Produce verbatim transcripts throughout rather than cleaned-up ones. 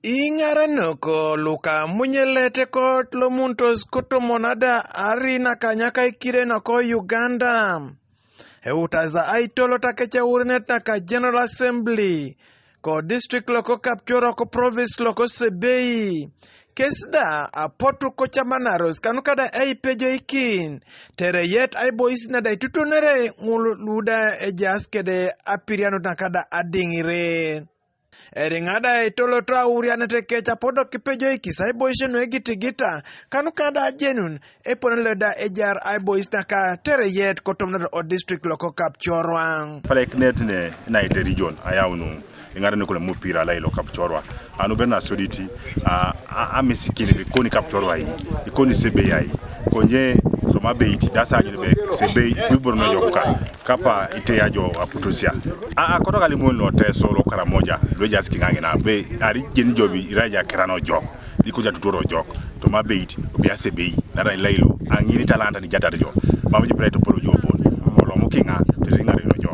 Iŋarenok luka munyelete ko lomuntos kotomon ada ari nakanyakaikirenok ko Uganda. Eutasa aitolot akecaurenet naka General Assembly ko district loko Kapchorwa ko province loko Sebei. Kes da apotu kocamanaros kanuka da eipejoikin, tereyet aibois nada itutunere ŋul luda ejaas kede apirianut nakada adiŋire. Eriŋa da etoloto aurianet kec apodok kipejoikis aiboisio nuegitigita kanuka da ajenun epone lo da ejar aibois naka tereyet kotomnat o district loko Kapchorwa. Palekinet ne naite region ayaunu iŋarenok lo mupira lailo Kapchorwa. Anu bena soditi a, a, amisikin ikoni Kapchorwa i, ikoni Sebei ai. Konye toma abeit dasa anyun be Sebei bibor no yokuka kapa ite ajo aputusia. A, a kotoka limon lo Teso lo Karamoja lo ejaas kiŋaŋina be ari jen jobi iraja kerano jok. Likuja tutoro jok toma abeit obia Sebei nara ilailo aŋini talanta ni jatar jo. Mam jipre to polo jo bon. Olomu kiŋa teriŋari no jo.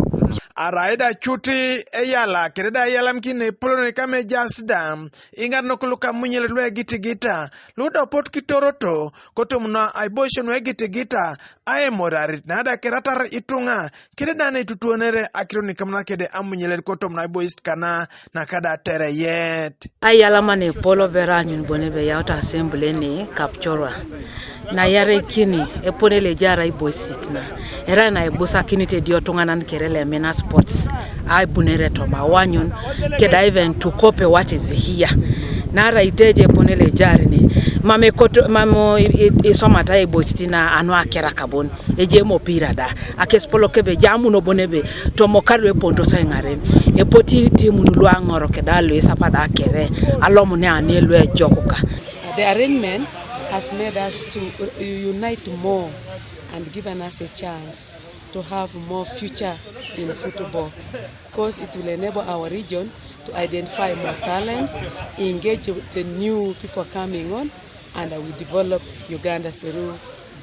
Araida cuti eyala kereda eyalamkin epolon kame ejaas da. Iŋarenok luka munyelete luegitigita luda opot kitoroto kotomuna aiboisio nuegitigita aemorarit nada keratar ituŋa kede da neitutuonere akiro nikamunakede amunyelet kotomuna aiboisit kana nakada tereyet. Ayalama ne polo bera anyun bone be yaut assembly ne Kapchorwa. Na yare kini epone le jara iboisit na era na ibusakinit edio tuŋanan kere le mena sports aibunere toma wanyun keda even to copy what is here. Nara iteje epone le jari ne mame koto mamo isomata iboisit na anu akera kabon eje mopira da. Akes polo kebe jamu no bone be tomo karu eponto so iŋaren epoti timu lu aŋoro keda lu isapa da kere alomu ne ane lu ejokuka. The arrangement has made us to unite more and given us a chance to have more future in football, because it will enable our region to identify more talents, engage the new people coming on, and we develop Uganda through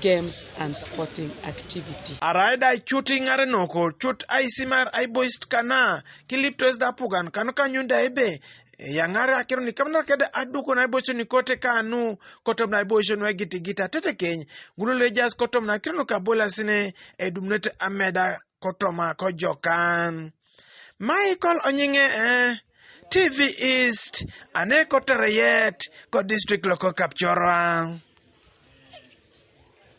games and sporting activity. Araida cut iŋarenok cut aisimar aiboisit kana kiliptos da apugan kanuka nyunda ebe eyaŋar akiro nikamunakede adukun aiboisit nukote kanu kotom na aiboisit nuegitigita tetekeny ŋulu luejaas kotom na akiro nukabolasine edumunete ameda kotoma kojokan. Michael Onyiŋe, eh, T V East, ane ko Tereyet ko district loko Kapchorwa.